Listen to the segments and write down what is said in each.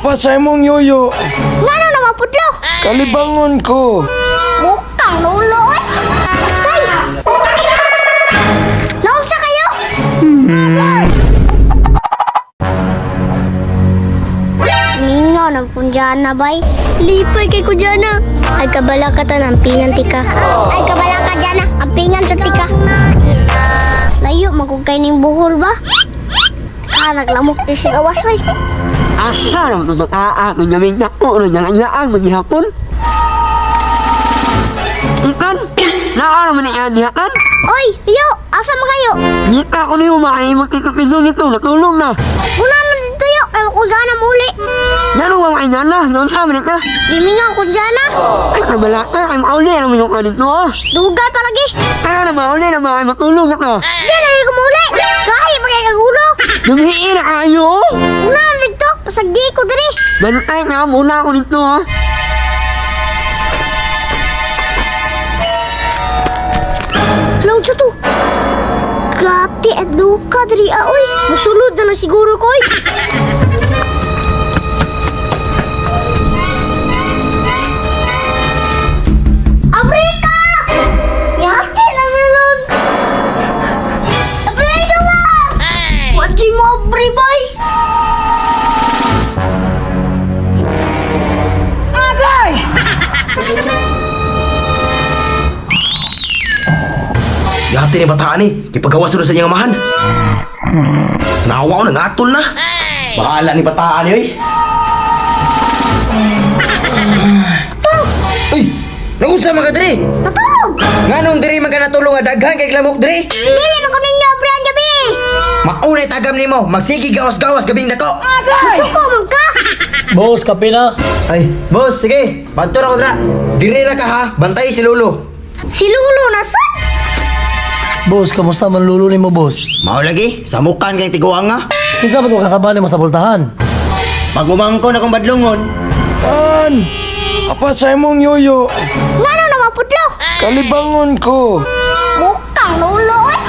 Apa sa imong yoyo? Ngano na maputlo? Kalibangon ko. Bukang lulo oy. Tay. Naunsa kayo? Mingaw ng punjana bay. Lipay kay kujana. Ay kabala ka ta ng pingan tika. Ay kabala ka jana, ang pingan sa tika. Layo magugkay ning buhol ba? Ah, naglamok ti si gawas bay. Asa naman ito bataa kung naming nako na niyaan maghihapon? Ikan! Naa naman niya niyakan? Oy, yo, asa man kayo? Ngita ko niyo makaimot ito piso nito, natulog na. Una na dito yo, kay ko gana muli. Lalo wa kay nana, noon sa amin ito. Gimingaw ko jana. Ay, kabala ka, ay mauli naman yung kanito ah. Dugay palagi. Kaya na mauli na mga matulog na to. Di lagi ko muli. Gahi pa kay kagulo. Lumiin na kayo! Una na dito, pasagdi ko diri. Bantay na, muna ako nito ah. Lang siya to. Gati at luka diri ah, oy. Musulod na lang siguro ko, oy. Abrika! Yate na nalog. Abrika ba? Wajay mo abri, boy. Yate ni bataan ni, ipagawas na sa iyang amahan. Nawa ko na, ngatol na. Bahala ni bataan ni, oy. Uy! Nagunsa man ka diri? Natulog. Nganong diri man ka natulog nga daghan kay lamok diri? Dili man ko ninyo abri ang gabi. Maunay tagam nimo, magsige gawas-gawas gabing dako. Masuko man ka. Boss, kape na. Ay, boss, sige. Banto ra ko dra. Diri ra ka ha, bantay si Lolo. Si Lolo nasa? Boss, kamusta man lulo ni mo, boss? Mao lagi, samukan kay tiguang nga. Kinsa ba ito kasama nimo sa bultahan? Magumangko na kong badlongon. An! Apa sa imong yoyo? Ngano na maputlo? Kalibangon ko. Bukang lulo, oy.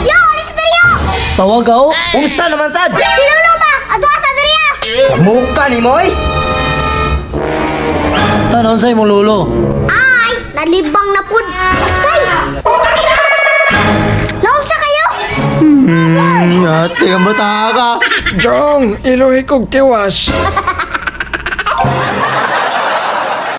Yo, alis diri yo. Tawag ka, oh. Unsa naman sad? Si Lolo ba? Ato asa diri ah. Samukan nimo oy. Tanon sa imong lulo. Ay, nalibang na pud. Tay. Naunsa kayo? Ate, ang bata ka. Jong, iluhi kog tiwas.